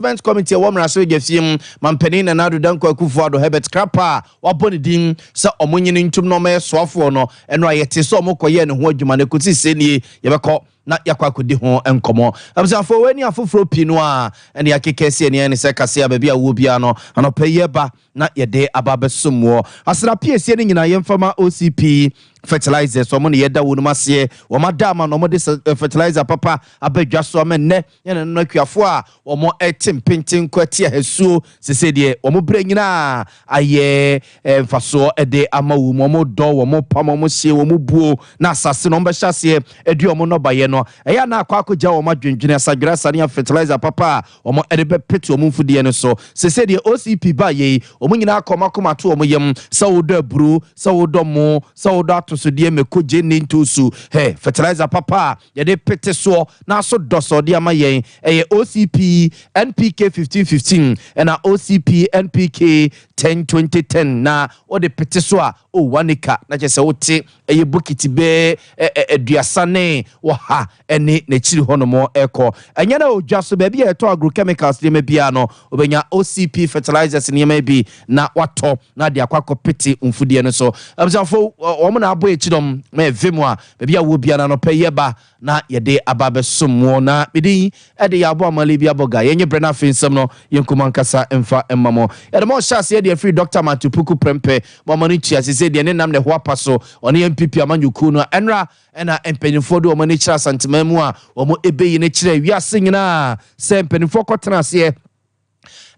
Investment Committee a ɛwɔ mmarahyɛbadwafie mu, Mampanin Nana Addo Dankwa Akufo-Addo, Herbert Krapa a wabɔ ne din sɛ ɔmo nyini ntom na ɔmɛyɛ soafoɔ no, ɛno a yɛte sɛ ɔmo kɔyɛɛ ne ho adwuma no kɔsi sɛ nie yɛbɛkɔ na yɛakɔ akɔdi ho nkɔmmɔ. Abusuafoɔ, wei ne afoforɔ pii no a ɛne akeka si ani ne sɛ kase a baabi a wɔ biara no anɔpɛ yi ɛba na yɛde aba abɛsom wɔ asra piesie no nyinaa. Yɛmfa ma OCP Fertilizers, ɔmo ne yɛda wɔn mu aseɛ, wɔn ada ama na wɔn de fertilizer papa aba dwa so ama nnɛ yɛn no akuafoɔ a wɔn ɛte mpenten kɔ ɛte ahasuo sese deɛ wɔn brɛ nyinaa ayɛ mfasoɔ ɛde ama wɔn mu. Wɔn dɔ, wɔn pam, wɔn sie, wɔn buo na asase no wɔn bɛhyɛ aseɛ ɛde wɔn nnɔbaeɛ no ɛyɛ ana akɔ akɔgya wɔn adwendwene asadwere asane fertilizer papa a wɔn ɛde bɛpete wɔn mfudeɛ no so. Sese deɛ OCP ba yɛ yi, wɔn nyinaa akɔ wɔn akoma to wɔn yam sɛ wɔdɔ aburo, sɛ wɔdɔ mo, sɛ wɔdɔ atosodeɛ, mako, gye ne ntoosu hɛ, fertilizer papa a yɛde pete soɔ na aso dɔ sɔɔde ama yɛn ɛyɛ OCP NPK 1515 ɛna OCP NPK 10 20 10. Na wɔde pete so a o wanika na kyerɛ sɛ wote ɛyɛ bokiti bɛɛ 130 ɛne n'akyiri hɔnom ɛkɔ. Ɛnyɛ na odwa so baabi a yɛtɔ agrochemicals nneɛma biara no, wobɛnya OCP fertilizers nneɛma bi na watɔ na de akɔ akɔpete mfudeɛ no so. Abusuafo, wɔn na abɔ akyi dɔm ma ɛvɛ mu a baabi a wɔ biara no pɛ yɛba na yɛde aba abɛsom wɔ na medin ɛde yɛ abɔ amale bi abɔ ga yɛnyɛ berɛ no. Afei nsɛm no yɛnkuma nkasa mfa mma mo. Yɛde ma ɔhyɛ aseɛ deɛ firi Dr Matthew Poku Prɛmpɛ ma ɔma no tua sese deɛ ne nam ne ho apa so ɔne NPP amanyɔkuo no. Ɛnra ɛna mpanimfoɔ de wɔn ani kyerɛ Asanteman mu a wɔn ɛbɛyi no kyerɛ wiase nyinaa sɛ mpanimfoɔ kɔtena aseɛ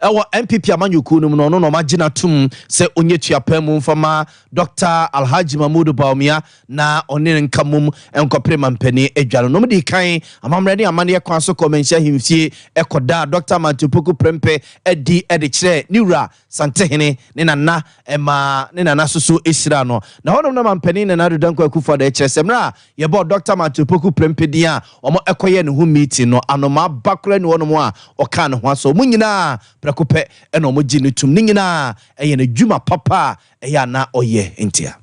ɛwɔ NPP amanyɔkuo no mu no, ɔno na ɔmagye no atom sɛ ɔnyɛ tuapɛn mu mfama Dr Alhaji Mahmudu Bawumia na ɔne ne nka mum nkɔpere mampanin adwa no. Nom de kan amammerɛ ne amanneɛ kwan so kɔmanhyia ahemfie ɛkɔda Dr Matthew Poku Prɛmpɛ adi ɛde kyerɛ ne wura Santehene ne nana, ɛma ne nana soso ɛhyira no. Na hɔnom no mampanin Nana Addo Dankwa Akufo Addo ɛkyerɛ sɛ mmerɛ a yɛbɔɔ Dr Matthew Poku Prɛmpɛ din a ɔmo ɛkɔyɛ ne ho meeting no, anomaa ba koraa ne hɔnom a ɔkaa ne ho asɔ. Ɔmo nyinaa prɛko pɛ ɛna ɔmo gye ne tum. Ne nyinaa ɛyɛ n'adwuma papa a ɛyɛ ana ɔyɛ ntia.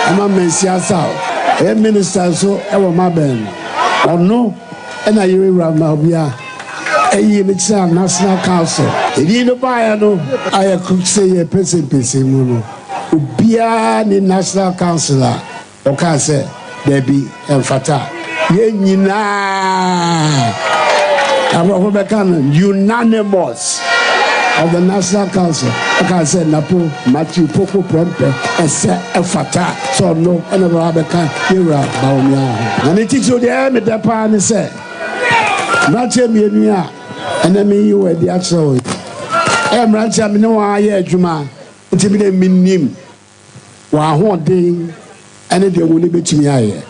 Ama Manhyia South ɛyɛ minister nso ɛwɔ mabɛn no, ɔno ɛna yɛwura ma obia ɛyi ne kyerɛ National Council. Ɛdin no baeɛ no ayɛ sɛ yɛ pɛsɛmpɛsɛ mu no, obiara ne National Council a ɔkaa sɛ daabi, ɛmfata. Yɛn nyinaa, aborɔfo bɛka no unanimous of the National Council, ɔkaa sɛ Napo Matthew Poku Prɛmpɛ ɛsɛ ɛfata sɛ ɔno ɛna bɛba bɛka yɛwura Bawumia ho. Na ne titiri deɛ ɛyɛ me dɛ paa ne sɛ mmeranteɛ mmienu a ɛnɛ meyi wɔ adi akyerɛ wo yi ɛyɛ mmeranteɛ a me ne wɔn ayɛ adwuma, nti me de menim wɔn ahoɔden ɛne deɛ wɔn ne bɛtumi ayɛ.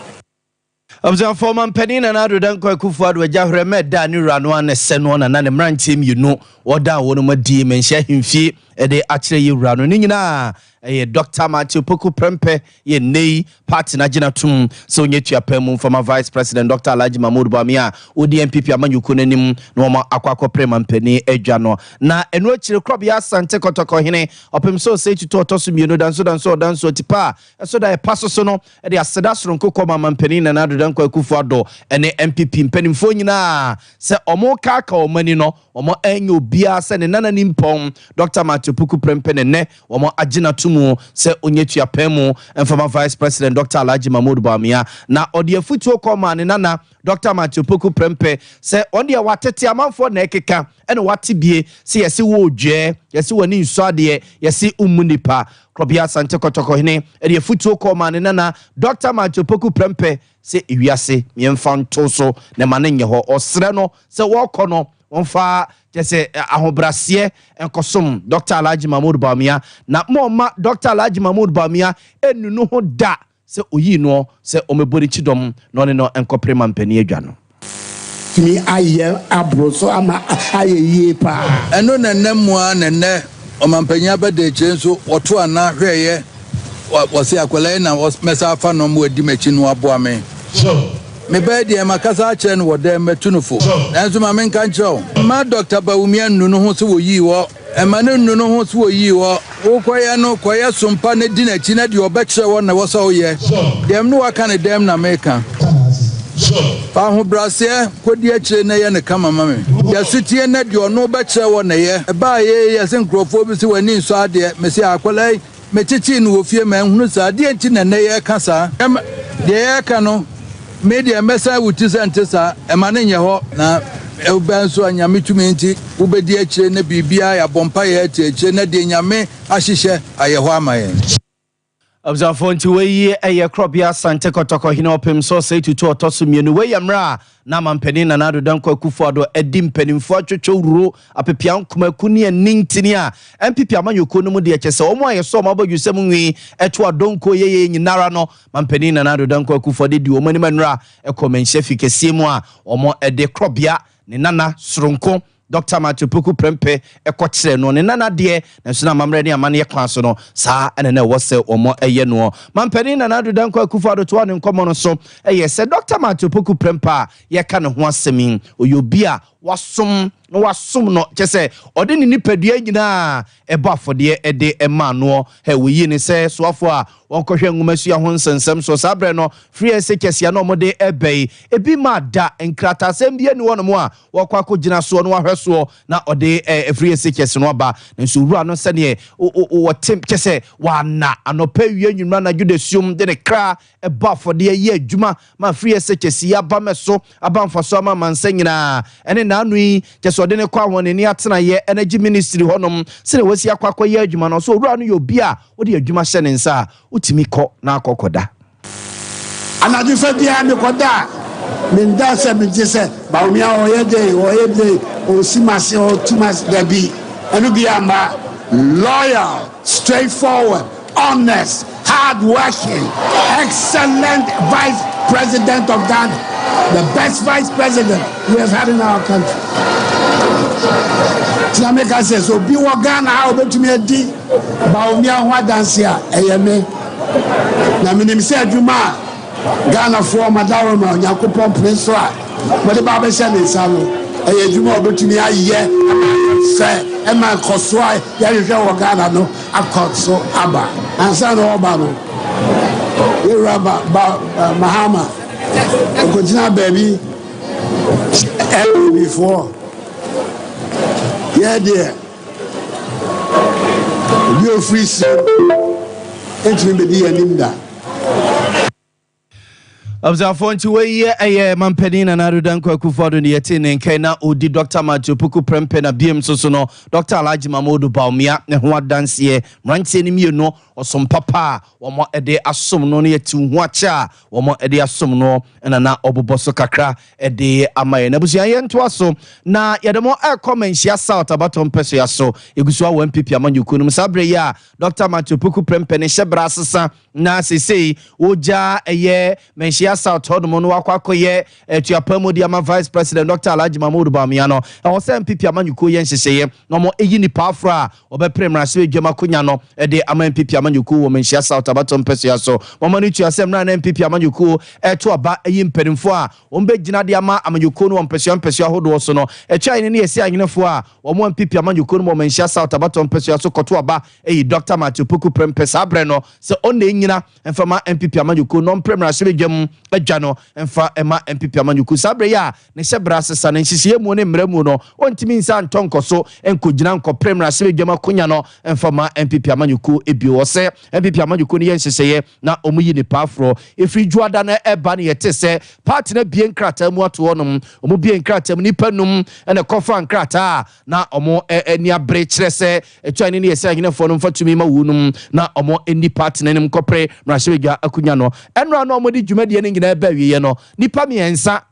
Abusuafoɔ, mampanin Nana Addo Dankwa Akufo Addo agya hwerɛ mɛ da ne wura no ana sɛ no nana ne mmeranteɛ mmienu wɔda wɔn mu adi manhyia ahemfie ɛde akyerɛ yɛ wura no. Ne nyinaa ɛyɛ Dr Matthew Poku Prɛmpɛ yɛ nnei party no agyina tom sɛ ɔnyɛ tuapɛn mu mfama Vice President Dr Alhaji Mahmood Bawumia a ɔdi NPP amanyɔkuo no anim na wɔn akɔ akɔpere mampanin adwa no. Na ɛno akyire Korɔbea Asante Kɔtɔkɔhene ɔpem sɛ ɔsɛ tutu ɔtɔ so mmienu danso danso ɔdanso atipa a ɛso da ɛpa so so no ɛde aseda soronko kɔ ma mampanin Nana Addo Dankwa Akufo Addo ɛne NPP mpanimfoɔ nyinaa sɛ ɔmo kaaka wɔn ani no, wɔn anya obiara sɛ ne nana nimpɔn Dr Matthew Poku Prɛmpɛ ne nnɛ wɔn agye n'ato mu sɛ onye tuapɛn mu mfama Vice President Dr Alhaji Mahmood Bawumia. Na ɔde afutuo kɔ maa ne nana Dr Matthew Poku Prɛmpɛ sɛ ɔn deɛ watete amanfoɔ na ɛkeka ɛna wate bie sɛ yɛse wɔ odwɛ, yɛse w'ani nsɔ adeɛ, yɛse ummu nipa. Korɔbea Asante Kɔtɔkɔhene ɛde afutuo kɔ maa ne nana Dr Matthew Poku Prɛmpɛ sɛ ewiase mmiɛnfa nto so na ma ne nyɛ hɔ. Ɔsrɛ no sɛ wɔrekɔ no, wɔmfa kyɛ sɛ ahobraseɛ nkɔsom Dr Alhaji Mahmood Bawumia na ma ɔma Dr Alhaji Mahmood Bawumia ɛnu no ho da sɛ oyii noɔ sɛ ɔmɛbɔ ne kyidɔm na ɔne no nkɔpere ma mpanin adwa no. Tumi ayɛ aboro so ama ayɛ yie paa. Ɛno na nnɛ mu a na nnɛ ɔmampanyin abɛda akyire nso wɔto ana hwɛɛyɛ wɔse akwadaa yi na mɛsa afa no ma wadi m'akyi no aboa me. Mebɛyɛ deɛ makasa akyerɛ no wɔ dɛm mɛtu no fo, nanso ma menka nkyerɛ wo, ma Dr Bawumia nnu no ho sɛ wɔyii wɔ, ɛma no nnu no ho sɛ wɔyii wɔ. Wokɔyɛ no kɔyɛ sompa na di n'akyi na deɛ ɔbɛkyerɛ wɔ na ɛwɔ sɛ woyɛ. Deɛm ne waka ne dɛm na meka. Fa ahobrɛaseɛ kɔdi akyire na yɛ no kama ma me. Yɛ sotie na deɛ ɔno bɛkyerɛ wɔ na yɛ. Ɛbaa yei yɛ sɛ nkurɔfoɔ bi se w'ani nsɔ adeɛ. Mese akwadaa yi, metetee no wɔ fie manhunu saa. Deɛn nti na nnɛ yɛreka saa? Deɛ yɛreka no, me deɛ mɛsan wo ti sɛ nte saa. Ɛma no nyɛ hɔ. Na wobɛ nso a Nyame tumi nti wobɛdi akyire na biribiara yɛabɔ mpaeɛ ati akyire na deɛ Nyame ahyehyɛ ayɛ hɔ ama yɛn. Abusuafoɔ, nti wei yɛ Korɔbea Asante Kɔtɔkɔ hene ɔpem so Ɔsɛe Tutu ɔtɔ so mmienu. Wei yɛ mmerɛ a na mampanin Nana Addo Dankwa Akufo-Addo adi mpanimfoɔ atwetwe wuro Apepea Nkomaku ne ani ntini a NPP amanyɔkuo no mu deɛ kyɛ sɛ wɔn a yɛsɔ wɔn abɔdwesɛm nwi ɛto adonko yɛyɛ nyinara no, mampanin Nana Addo Dankwa Akufo-Addo di wɔn anim nnora ɛkɔ Manhyia fi kɛseɛ mu a wɔn de Korɔbea ne nana soronko Dɔkta Matthew Poku Prempeh kɔkyerɛɛ no ne nana deɛ, nanso na amammerɛ ne amanneɛ kwan so no, saa na na ɛwɔ sɛ wɔyɛ noɔ. Mampanin Nana Addo Dankwa Akufo-Addo toaa ne nkɔmmɔ no so yɛ sɛ Dɔkta Matthew Poku Prempeh a yɛreka ne ho asɛm yi, ɔyɛ obi a wasom na wasom no, kyerɛ sɛ ɔde ne nipadua nyinaa bɔ afɔdeɛ de maa noɔ. Wɔyii no sɛ soafoɔ a wɔnkɔhwɛ nwomasua ho nsɛnsɛm soɔ. Saa berɛ no, free SHS a na wɔde reba yi, ebi mmaa da, nkrataasɛm biara nni hɔnom a wɔkɔ akɔgyina soɔ na wahwɛ soɔ na ɔde ɛfiri SHS no aba. Nanso owura no sɛdeɛ wɔte kyɛ sɛ wɔana anɔpa, awia, anwummerɛ, anadwo, dasuom de ne kra bɔ afɔdeɛ yɛ adwuma ma free SHS yi aba mɛso aba mfaso ama amansa nyinaa. Ɛne n'ano yi kyɛ sɛ ɔde ne kɔ ahɔnani atenaeɛ Energy Ministry hɔnom sɛdeɛ wasi akɔ akɔyɛ adwuma no. So owura no yɛ obi a wode adwuma hyɛ ne nsa a wotumi kɔ na akɔkɔda. Anadwo fa biara mekɔda a, menda sɛ megye sɛ Bawumia ɔyɛ den, ɔyɛ den, ɔsi m'ase, ɔtu m'ase, dabi, ɛno bi amma. Loyal, straightforward, honest, hard-working, excellent vice president of Ghana, the best vice president we have had in our country. Tina meka sɛ sɛ obi wɔ Ghana a obetumi adi Bawumia ho adanse a, ɛyɛ me. Na menim sɛ adwuma a Ghanafoɔ madaroma Onyankopɔn pene so a wɔde ba abɛhyɛ ne nsa no, ɛyɛ adwuma a obetumi ayɛ sɛ ɛma nkɔso a yɛhwehwɛ wɔ Ghana no akɔ so aba. Ansa na ɔba no, yɛwura ba, ba Mahama ɔkɔgyina baabi ɛbifoɔ yɛ deɛ obi a ofiri sie ntumi bɛdi yɛn anim da. Abusuafoɔ, nti wei ɛyɛ mampanin Nana Addo Dankwa Akufo-Addo ne yɛte ne nkan na ɔdi Dr. Matthew Poku Prempeh na biem nso so no Dr. Alhaji Mamodu Bawumia ne ho adanseɛ. Mmeranteɛ no mmienu ɔsom papa a wɔn de asom no ne yɛte ho akyɛ a wɔn de asom no ɛna na ɔbobɔ so kakra de ama yɛn. Abusua, yɛntoa so na yɛde mo ɛrekɔ Manhyia South abatɔ mpɛsoa so. Yɛgu so a wɔ NPP amanyɔkuo no mu saa berɛ yi a Dr. Matthew Poku Prempeh ne hyɛ berɛ asesa na seesei wogya ɛyɛ Manhyia South hɔnom no wakɔ akɔyɛ atuapa mu de ama Vice President Dr. Alhaji Mahmood Bawumia no, ɛwɔ sɛ NPP amanyɔkuo yɛ nhyehyɛeɛ na ɔmo ɛyi nipa aforo a wɔbɛpere mmarahyɛbadwam akonnwa no de ama NPP amanyɔkuo wɔ Manhyia South abatɔ mpɛsoa so. Wɔma no tua sɛ mmerɛ na NPP amanyɔkuo ɛto aba ɛyi mpanimfoɔ a wɔn bɛgyina de ama amanyɔkuo no wɔ mpɛsoa mpɛsoa ahodoɔ so no, atwa ahene ne yɛsi ahenefoɔ a wɔn NPP amanyɔkuo no wɔ Manhyia South abatɔ mpɛsoa so kɔto aba ɛyi Dr. Matthew Poku Prempeh saa berɛ no sɛ ɔnna ɛnyina mfa ma NPP amanyɔkuo no ɔmpere mmarahyɛbadwam adwa no mfa ma NPP amanyɔkuo. Saa berɛ yi a ne hyɛ berɛ asesa no, nhyehyɛeɛ mu ne mmerɛ mu no, ɔntumi nsa ntɔ nkɔ so nkɔgyina nkɔpere mmarahyɛbadwam akonnwa no mfa ma NPP amanyɔkuo ebio. Wɔ sɛ NPP amanyɔkuo no yɛ nhyehyɛeɛ na ɔmo yi nipa aforɔ. Ɛfiri dwoada no ɛba no, yɛte sɛ party no abie nkrataa mu ato hɔnom. Ɔmo bie nkrataa mu, nipa num ɛna ɛkɔfa nkrataa a na ɔmo ani abere kyerɛ sɛ ɛtwa ne ne yɛsɛ ahenefoɔ no mfa tumi ma wu nom na ɔmo ani party no anim kɔpere mmarahyɛbadwa akonnwa no. Ɛnora na ɔmo de dwumadie no nyinaa ba awieɛ no, nipa mmiɛnsa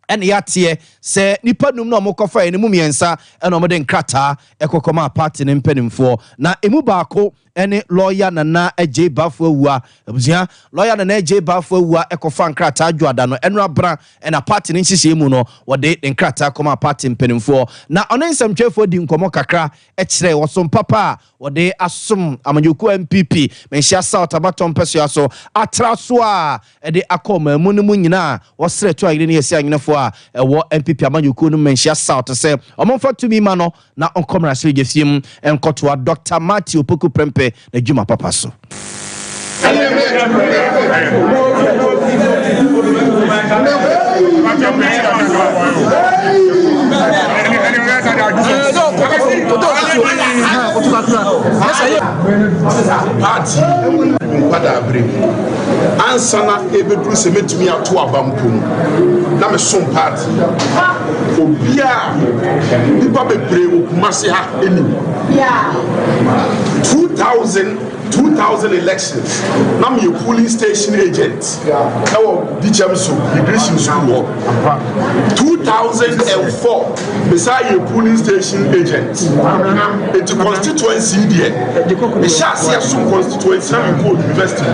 ɛne yɛateɛ sɛ nipa num na ɔmo kɔfa yɛ no mu mmiɛnsa ɛna ɔmo de nkrataa ɛkɔkɔma party no mpanimfoɔ, na emu baako ɛne Lɔya Nana Agye Bafo Awua. Abusua, Lɔya Nana Agye Bafo Awua ɛkɔfa nkrataa dwoada no. Ɛno abra ɛna party no nhyehyɛ mu no wɔde ne nkrataa kɔma party mpanimfoɔ, na ɔne nsɛmtwerɛfoɔ di nkɔmmɔ kakra ɛkyerɛ wɔsom papa a wɔde asom amanyɔkuo NPP Manhyia South abatɔ mpɛsoa so atra so a ɛde akɔ ɔman no mu nyinaa. Wɔsrɛ to ayere ne yɛsi ahenefoɔ a ɛwɔ NPP amanyɔkuo no Manhyia South sɛ ɔmomfa tumi ma no na ɔnkɔ mmarahyɛbadwa fie mu nkɔtoa Dr. Matthew Poku Prempeh n'adwuma papa so. Party nkwadaa bere mu ansa na ebeduru sɛ mɛtumi ato aba mpo no, na mesom party. Obiaa, nipa bebree wɔ Kumase ha anim 2000 2000 elections na meyɛ polling station agent ɛwɔ Dikyɛm so migration school hɔ. 2004 mesan yɛ polling station agent. Eti constituency deɛ, mehyɛ aseɛ som constituency na mekɔɔ university.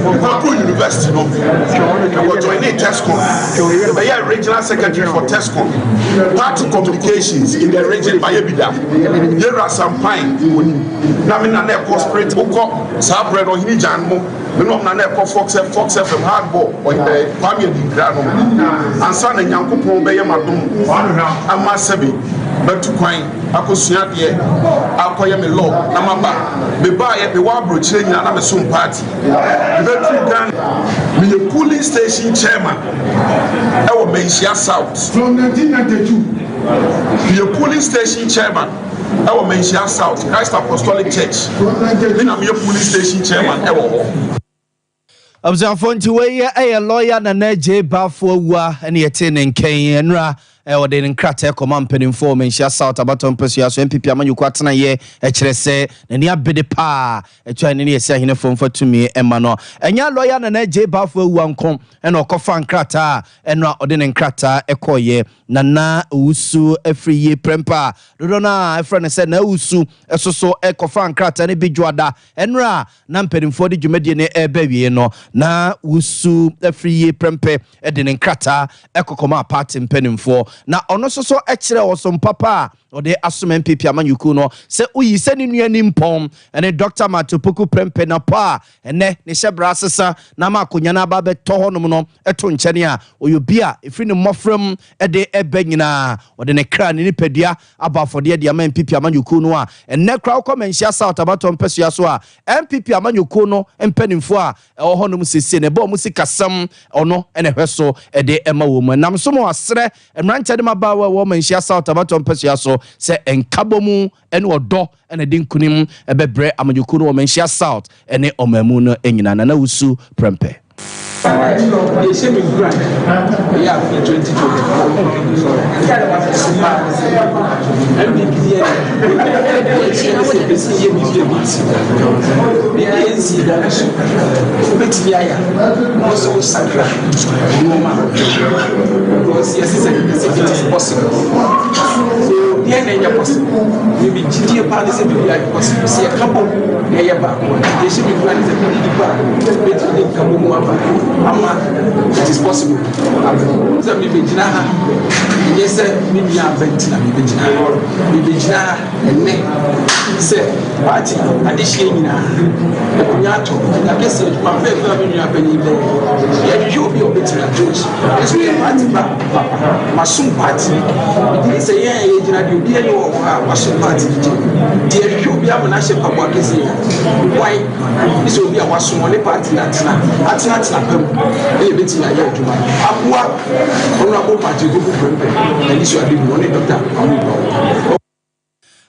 Mekɔduru university no, mekɔ join TESCON, mebɛyɛ regional secretary for TESCON, party communications in the region. Mayɛ bi da. Yɛwura Sampan onim na me na na ɛkɔ spirit wokɔ saa berɛ no, ɔhene gyan mo me na ɔm na na ɛkɔ Fox FM hardball, ɔyɛ Kwame Adinkra no ansa na Nyankopɔn bɛyɛ m'adom ama sɛbi bɛtu kwan akɔsua adeɛ, akɔyɛ me law na maba. Mebaayɛ, mewɔ aburokyerɛ nyinaa na mesom party. Mebɛduru Ghana, meyɛ polling station chairman ɛwɔ Manhyia South. From 1992. Meyɛ polling station chairman ɛwɔ Manhyia South, Christ Apostolic Church. From 92. Me na meyɛ polling station chairman ɛwɔ hɔ. Abusuafoɔ, nti wei ɛyɛ lɔya Nana Gye Baafo Awua ɛne yɛte ne nkɛn. Nnura ɔde ne nkrataa kɔma mpanimfoɔ Manhyia South abatɔ mpasua so NPP amanyɔkuo atenayɛ, ɛkyerɛ sɛ n'ani abede paa ɛtwa ne ne yɛsɛ ahenefoɔ mfa tumi ɛma no. Ɛnyɛ lɔya Nana Gye Baafo Awua nko ɛna ɔkɔfa nkrataa a ɛno a ɔde ne nkrataa ɛkɔɔyɛ. Nana Owusu afiri yie prɛmpa a dodoɔ no a ɛfrɛ no sɛ Naawusu ɛso so ɛkɔfa nkrataa no bi dwoada ɛnora na mpanimfoɔ de dwumadie no ɛreba wie no, na Wusu afiri yie prɛmpɛ ɛde ne nkrataa ɛkɔkɔma party mpanimfoɔ, na ɔno nso so ɛkyerɛ ɔsom papa a ɔde asom NPP amanyɔkuo no sɛ oyi sɛ ne nua nimpɔn ɛne Dr Matthew Poku Prɛmpɛ na po a ɛnɛ ne hyɛ bra asesa na ama akonnwa no aba bɛtɔ hɔnom no ɛto nkyɛn a ɔyɛ obi a ɛfiri ne mmɔfra ɛde ɛbɛ nyinaa ɔde ne kra ne nipadua abɔ afɔdeɛ de ama NPP amanyɔkuo no, a ɛnɛ koraa wokɔ Manhyia South abatɔ mpɛsua so a, NPP amanyɔkuo no mpanimfoɔ a ɛwɔ hɔnom siesie na ɛbɔ ɔmo sikasɛm, ɔno ɛna ɛhwɛ so ɛde ɛma wɔ mu. Ɛnam so ma wasrɛ mmeranteɛ de mabaawa a ɛwɔ Manhyia South abatɔ mpɛsua so sɛ nkabɔ mu ɛne ɔdɔ ɛna de nkunim ɛbɛbrɛ amanyɔkuo no wɔ Manhyia South ɛne ɔmamu no nyinaa. Nana Wusu Prɛmpɛ. Yɛhyɛ me nkuran ɛyɛ afe 2024 NPP yɛ yɛkyerɛ sɛ pɛsɛ yɛ biribi a bi nsi da, biribi a nsi da no so wobɛtumi ayɛ a wɔ sɛ wosakra nneɔma, because yɛse sɛ it is possible. So deɛ na ɛnyɛ possible? Meme gyidie paa ne sɛ biribi ayɛ possible sɛ yɛka bom na ɛyɛ baako a. Yɛhyɛ me nkuran ne sɛ mene nipa a bɛtumi de nkabɔ mu aba ama it is possible sɛ mebɛgyina ha. Ɛnyɛ sɛ me nua aba nti na mebɛgyina ha. Mebɛgyina ha ɛnnɛ sɛ party adehyeɛ nyinaa akonnwa atɔ akonnwa kɛseɛ, adwuma fɛɛfɛ a me nua panyin bɛyɛ. Yɛhwehwɛ obi a ɔbɛtumi ato akyi ɛso yɛ party ba papa. Masom party, megye sɛ yɛn a yɛgyina deɛ obi ani wɔ hɔ a wasom party no gye nti yɛhwehwɛ obi ama no ahyɛ mpaboa kɛseɛ a wan sɛ obi a wasom ɔne party no atena atenatena pa mu ɛna ɛbɛtumi ayɛ adwuma aboa Honorable Matthew Opoku Prempeh ani so ade mu ɔne Dr. Mahmood Bawumia.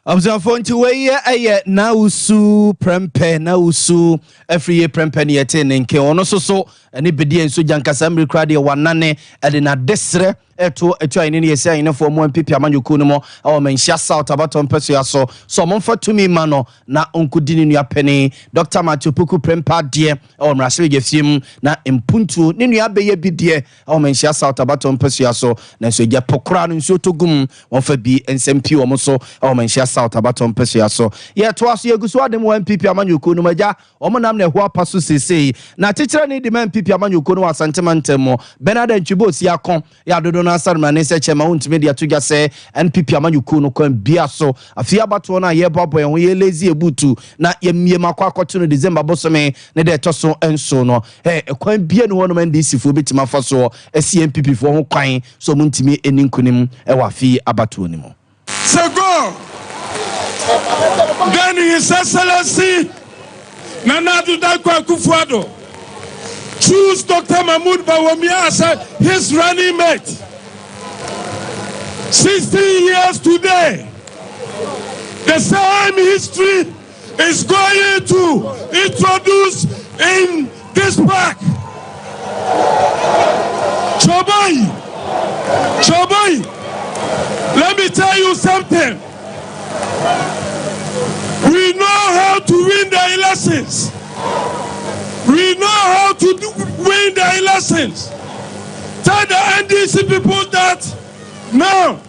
Abusuafoɔ, nti wei ɛyɛ Nawusu Prɛmpɛ, Nawusu afiri yie Prɛmpɛ ne yɛte ne nke. Ɔno nso so ɛne bɛdi nso gya nkasa mmiri koraa deɛ wanane ɛde n'adesrɛ ɛto ɛtu ahene ne yɛsi ahenefoɔ mu NPP amanyɔkuo no mu ɛwɔ Manhyia South abatɔ mpɛsoa so so ɔmo mfa tumi ma no na ɔnkɔdi ne nua panin Dr Matthew Poku Prempeh adeɛ ɛwɔ mmarahyɛbadwa fie mu, na mpuntuo ne nua bɛyɛ bi deɛ ɛwɔ Manhyia South abatɔ mpɛsoa so, nanso agya po koraa no nsuo tɔ gum wɔmfa bi nsɛm pii wɔn so ɛwɔ Manhyia South abatɔ mpɛsoa so. Yɛtoa so, yɛgu so adem wɔ NPP amanyɔkuo no mu. Agya wɔn nam na ɛho apa so seesei na akyekyerɛ ne de ma NPP amanyɔkuo no wɔ Asantema ntam mu. Bernard Antwibo osi akɔ yɛ adodo no asaremane sɛ kyɛma wontumi de ato dwa sɛ NPP amanyɔkuo no kwan bia so afei abatoɔ no a yɛboaboa yɛn ho, yɛlezi ebutu na yɛmmie mu akɔ akɔto no December bosome ne deɛ ɛtɔ so nso no, ɛkwan bia ne hɔnom NDC foɔ bɛtumi afa soɔ asi NPP foɔ ho kwan so ɔmo ntumi ani nkonim ɛwɔ afei abatoɔ no mu. Go. Then His Excellency Nana Addo Dankwa Akufo-Addo choose Dr. Mahmoud Bawumia as his running mate. 16 years today, the same history is going to introduce in this park. Chobai, Chobai, let me tell you something. We know how to win the elections. We know how to win the elections. Tell the NDC people that now,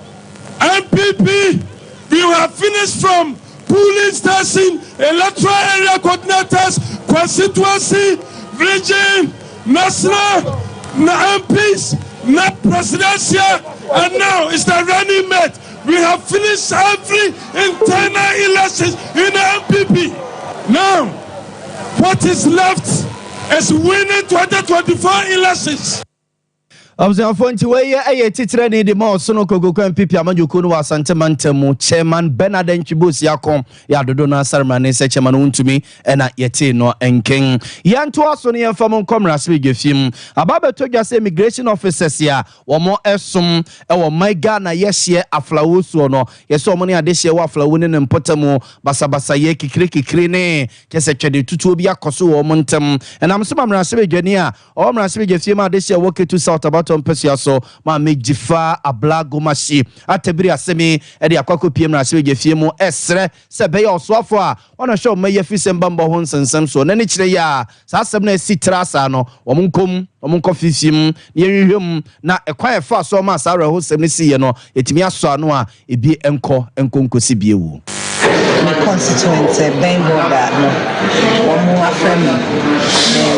NPP, we have finished from polling station, electoral area coordinators, constituency, region, national, MPs, not presidential, and now it's the running mate. We have finished every internal elections in the NPP. Now, what is left is winning 2024 elections. Abusuafoɔ, nti wɔyɛ ɛyɛ titire ne de ma ɔsono Kokoku NPP amanyɔkuo no wɔ Asante mantam mu, Chairman Bernard Antwi Boasiako yɛ adodo no asarema ne sɛ chairman Wontumi ɛna yɛtee no nkɛn. Yɛntoa so no, yɛmfa mo nkɔ mmarahyɛbadwa fie mu. Aba bɛtɔ dwa sɛ immigration officers a wɔn ɛsom ɛwɔ man Ghana yɛhyeɛ Aflao soɔ no, yɛsɛ wɔn ne adehyeɛ wɔ Aflao ne ne mpɔtam basabasayɛ kikire ne kyɛ sɛ twɛde tutuo bi akɔ so wɔ wɔn ntam. Ɛnam so ma mmarahyɛbadwani a ɔwɔ mmarahyɛbadwa fie mu adehyeɛ wɔ Ketu South abatɔ mpɛsua so, Maame Dzifa Abla Gomashie, atabiri asɛm yi ɛde akɔ akɔpie mmarahyɛbadwa fie mu, ɛsrɛ sɛ ɛbɛyɛ ɔsoafo a ɔna hwɛ ɔma yi afi sɛm bambɔ ho nsɛnsɛm soɔ na ne kyerɛ yi a saa asɛm no asi tra saa no, wɔn nkɔm wɔn nkɔ fifie mu na yɛnhwehwɛ mu na ɛkwan ɛfa so ɔma saa awerɛhosɛm no siiɛ no, yɛtumi asɔ ano a ebi nkɔ nkɔ nkɔsi bie wu. My constituent bɛn border no, wɔn afrɛ me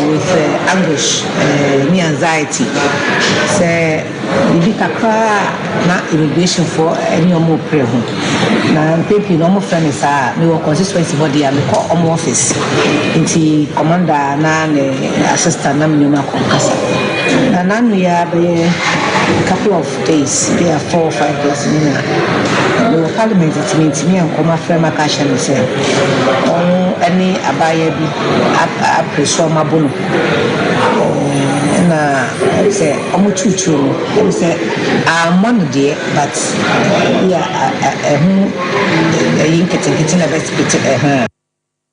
with anguish ne anxiety sɛ biribi kakra na immigration foɔ ne wɔn pere ho. Na mpɛn pii na wɔn frɛ me saa, mewɔ constituency hɔ deɛ a, mekɔ wɔn office, nti commander na ne assistant na me ne wɔn akɔ kasa. Na n'ano yi abɛyɛ couple of days, bɛyɛ 4 or 5 days ni na mewɔ parliament, nti mentumi ankɔm. Afrɛ me aka akyerɛ me sɛ ɔno ne abaayewa bi apere so, ɔmo abo no, ɛna sɛ ɔmo tutuo no, ɛmu sɛ ammɔ no deɛ, but bi a ɛho ɛyi nketenkete na ɛbɛpete ɛho.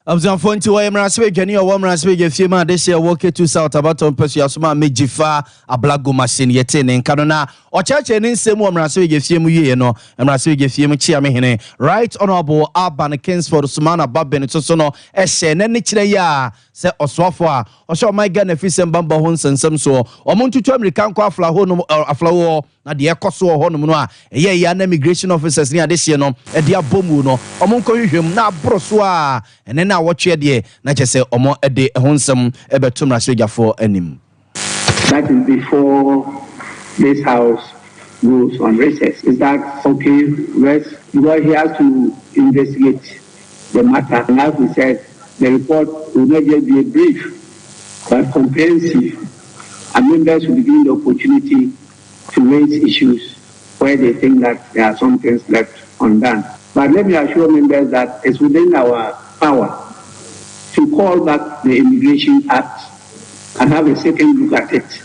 Abusuafoɔ, nti wɔyɛ mmarahyɛbadwani a ɔwɔ mmarahyɛbadwa fie mu adehyeɛ ɛwɔ Ketu South abatɔ mpasua so, Maame Dzifa Abla Gomashie no yɛtee ne nka no. Na ɔkyerɛkyerɛ ne nsɛm wɔ mmarahyɛbadwa fie mu wieɛ no, mmarahyɛbadwa fie mu kyeame hene, Right Honourable Alban Kingsford Sumana Bagbin so no ɛhyɛ n'ani kyerɛ yi a sɛ ɔsoafoɔ a ɔhyɛ ɔman Ghana fi sɛm bambɔ ho nsɛnsɛm soɔ, ɔmo ntutu amirika nkɔ Aflao nom Aflao na deɛ ɛkɔ so wɔ hɔnom no a ɛyɛ yɛ na immigration officers ne adehyeɛ no ɛde abɔ mu no, ɔmo nkɔhwehwɛ mu na aboro so a ɛne na awɔtweɛ deɛ na kyerɛ sɛ ɔmo de ɛho nsɛm ɛbɛto mmarahyɛbadwafoɔ anim. That is before this house goes on recess. Is that okay? Yes, because he has to investigate the matter. And as we said, the report will not just be a brief, but comprehensive. And members will be given the opportunity to raise issues where they think that there are some things left undone. But let me assure members that it's within our power to call back the Immigration Act and have a second look at it.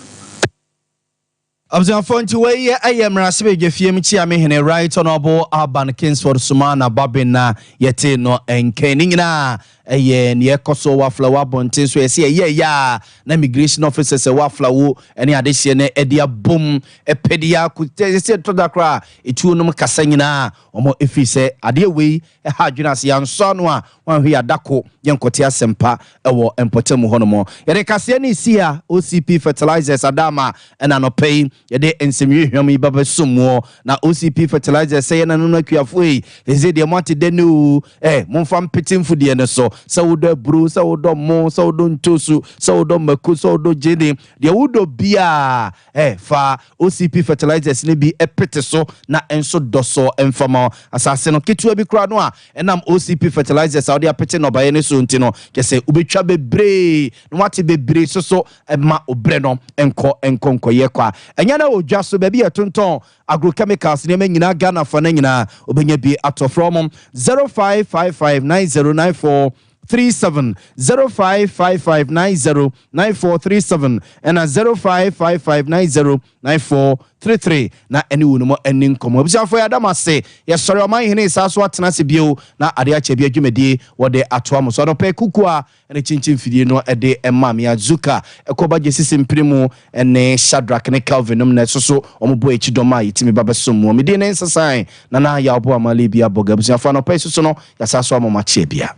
Abusuafoɔ, nti wɔyɛ ɛyɛ mmarahyɛbadwa fie mu kyiame hene, Right Honourable Alban Kingsford Sumana Bagbin na yɛte no nkɛn. Ne nyinaa ɛyɛ neɛ ɛkɔ so wɔ Aflao abɔnten so, yɛsɛ ɛyɛ ɛyɛ a na immigration officers ɛwɔ Aflao ɛne adehyeɛ no ɛde abom ɛpɛde akɔ yɛsɛ ɛtɔ da koraa etuo nom kasa nyinaa wɔn ɛfiri sɛ adeɛ wei ɛha adwene ase yɛansɔ ano a wɔahwɛ yɛ adako yɛnkɔte asɛmpa ɛwɔ mpɔtam hɔnom. Yɛde kaseɛ ne si a OCP Fertilizers adama ɛna anɔpɛ yi yɛde nsɛmhwehwɛm yi babɛsom muɔ. Na OCP Fertilizers sɛ yɛn nananom akuafoɔ yi, ɛsɛ deɛ moate dɛ ne o ɛ momfa mpete mfudeɛ no so, sɛ wodɔ aburo, sɛ wodɔ mo, sɛ wodɔ ntosu, sɛ wodɔ mako, sɛ wodɔ gyene, deɛ wodɔ biaa ɛ fa OCP Fertilizers no bi ɛpete so na ɛnso dɔ so mfama asase no ketewa bi koraa no a ɛnam OCP Fertilizers a wode apete nnɔbaeɛ no so nti no, kyɛ sɛ wobɛtwa bebree na wate bebree so so ɛma obrɛ no nkɔ nkɔ nkɔyɛ kwa. Ɛnyɛ na wɔ so baabi yɛ tontɔn agrochemicals nneɛma nyinaa Ghana fa no nyinaa, wobɛnya bi atɔ. Frɛ mo 0555 9094. 37, 0555 90 94 37 ɛna 0555 90 94 33 na ɛne wo no mu ani nkɔmmɔ. Abusuafoɔ, yɛada mo ase. Yɛsɔre ɔman hene saa so atena ase bio na ade akyɛ bi adwumadie wɔde atoa mo so. Anɔpɛ kuku a ɛne kyinkyin fidie no ɛde ɛma me azuka ɛkɔba gye sisi mpere mu ɛne Shadrack ne Calvin nom na ɛso so ɔmo bɔ akyi dɔm a yɛtumi ba bɛsom mu. Mede ne nsesan na na yɛaboa amale bi abɔga. Abusuafoɔ, anɔpɛ yi soso no yɛsa so ama mo akyeɛ bia.